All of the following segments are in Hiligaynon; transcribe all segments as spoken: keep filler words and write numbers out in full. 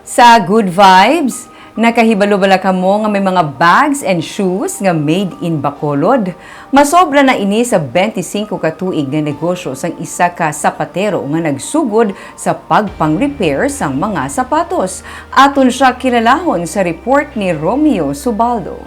Sa Good Vibes, nakahibalo bala kamo nga may mga bags and shoes nga made in Bacolod? Masobra na ini sa twenty-five ka tuig nga negosyo sang isa ka sapatero nga nagsugod sa pagpang-repair sang mga sapatos. Aton siya kilalahon sa report ni Romeo Subaldo.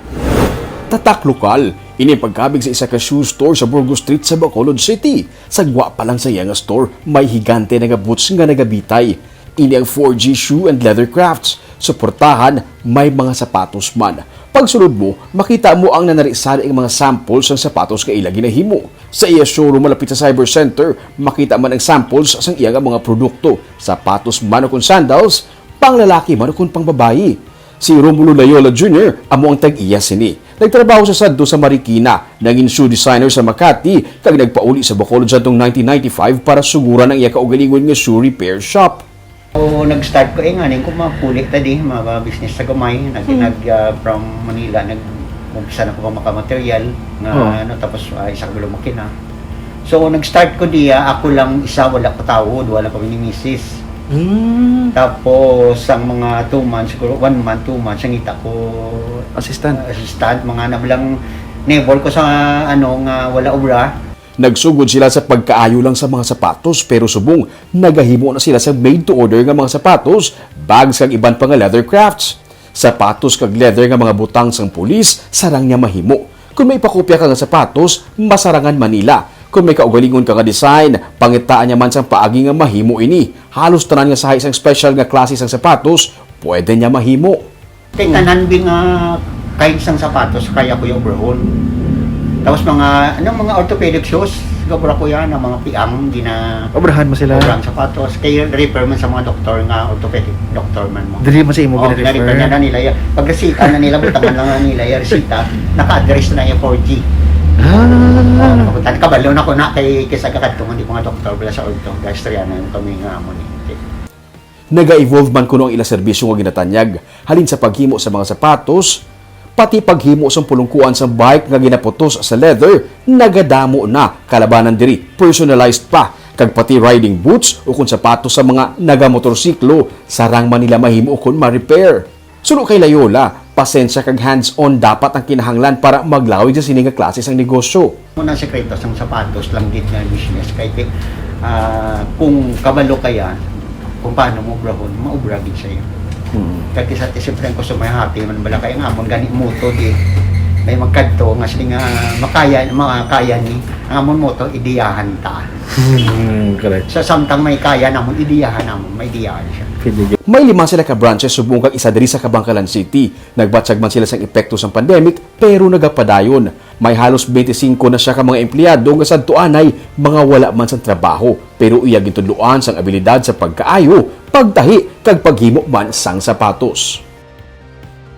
Tatak lokal, ini ang pagkabig sa isa ka shoe store sa Burgos Street sa Bacolod City. Sa gwa pa lang sa iya nga store, may higante na nga boots nga nagabitay. Ini ang four G Shoe and Leather Crafts. Suportahan, may mga sapatos man. Pagsulod mo, makita mo ang nanari-sari nga mga samples sang sapatos nga ila ginahimo. Sa iya showroom malapit sa Cyber Center, makita man ang samples sang iya nga mga produkto, sapatos man o kon sandals, panglalaki man o kon pangbabayi. Si Romulo Layola Junior amo ang tag-iya sini. Nagtrabaho sa sadto sa Marikina, nangin shoe designer sa Makati, kag nagpauli sa Bacolod sadtong nineteen ninety-five para suguran ang iya kaugalingon nga shoe repair shop. So, nag-start ko, eh, nga, ko mapuli ta di, mga business sa gamay. Nag, nag, ah, from Manila, nag-umpisa na ko mga material nga, Oo. ano, tapos ah, isa ka bilog makina. So, nag-start ko diya, ako lang isa, wala ko tawod, wala kami ni misis. Mm. Tapos, ang mga two months, siguro one month, two months, ang kita ko Assistant. assistant, mga nabilang neighbor ko sa, ano, nga wala obra. Nagsugod sila sa pagkaayo lang sa mga sapatos, pero subong nagahimo na sila sa made-to-order nga mga sapatos, bags, kag iban pa nga leather crafts. Sapatos kag leather nga mga butang sang pulis, sarang niya mahimo. Kung may pakopya ka nga sapatos, masarangan man nila. Kung may kaugalingon ka nga design, pangitaan niya man sang paagi nga mahimo ini. Halos tanan nga sahi sang special nga klase sang sapatos, pwede niya mahimo. Kay tanan bi nga kind sang sapatos kaya ko yung obrahon. Tapos mga, anong mga orthopedic shoes, gabra ko yan, ang mga piang, gina Obrahan mo sila. obrang sapatos. Kay refer man sa mga doktor nga orthopedic doktor man mo. Dili man sa imo Oh, gina-refer. gina-refer na nila. Pag resita na nila, butangan lang na nila yung resita, naka-address na yung four G. Ah. Oh, kabalo na ko na kay kisa kakadtungan di mga doktor wala sa ortho, gastriana yung kami nga amo ni. Naga-evolve man kuno ang ila serbisyo nga ginatanyag, halin sa paghimo sa mga sapatos, pati paghimo sang pulungkuan sang bike nga ginaputos sa leather, nagadamo na kalabanan diri, personalized pa, kag pati riding boots ukon sapatos sa mga nagamotorsiklo, sarang man nila mahimo ukon ma-repair. Suno kay Layola, pasensya kag hands-on dapat ang kinahanglan para maglawig sa sini nga klase sang negosyo. Muna ang sekreto sang sapatos lang gid nga business kay ti, ah, kung kabalo kaya kung paano mo obrahon, maubra gid siya. Kay ti sa ti siyempre ang customer happy man bala kay ang amon gani moto di may magkadto nga sige nga makaya makaya ni ang amon moto ideyahan ta. Hmm, correct. Sa samtang may kaya namon ideyahan namon, may ideyahan siya. Pwede yun. May lima sila ka branches subong kag isa diri sa Kabankalan City. Nagbatyag man sila sang epekto sang pandemic, pero nagapadayon. May halos twenty-five na siya ka mga empleyado nga sadto anay mga wala man sang trabaho, pero iya gintudloan sang abilidad sa pagkaayo, pagtahi, kag paghimo man sang sapatos.